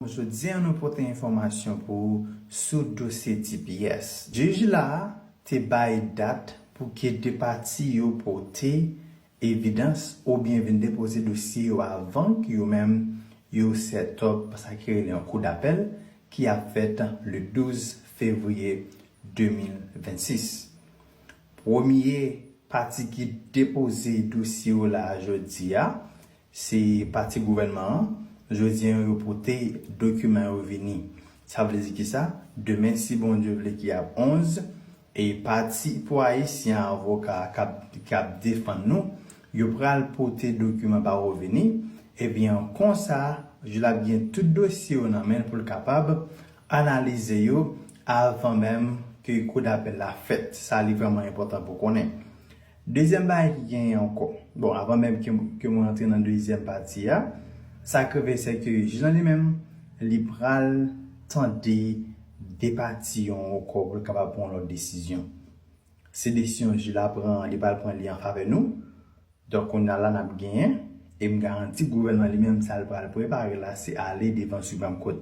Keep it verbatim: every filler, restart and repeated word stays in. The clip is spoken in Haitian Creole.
Jodi a nou pote enfòmasyon pou ou sou dosye T P S. Jij la te bay dat pou ke de pati yo pote evidans oubyen vin depoze dosye yo avan ke yo menm yo set up sa ki rele yon kou dapèl ki ap fèt le douz fevriye de mil vennsis. Premye pati ki depoze dosye yo la jodi a, se pati gouvènman an. Jodi a, yo pote dokiman yo vini. Sa vle di ki sa? Demen, si Bondye vle, ki ap onz, e pati pou Ayisyen, avoka k ap, k ap defann nou, yo pral pote dokiman pa yo vini. Ebyen, konsa, jij la ap gen tout dosye yo nan men l pou l kapab analize yo avan menm ke kou dapèl la fèt. Sa li vrèman enpòtan pou konnen. Dezyèm bagay ki genyen ankò. Bon, avan menm ke, ke mwen antre nan dezyèm pati a, sa k rive se ke jij lan li menm, li pral tande de pati yo ankò pou l kapab pran yon lòt desizyon. Se desizyon jij la pran, li pral pran li an favè nou. Donk, kounye a la n ap genyen, e m garanti gouvènman li menm, sa l pral prepare la, se ale devan Supreme Court.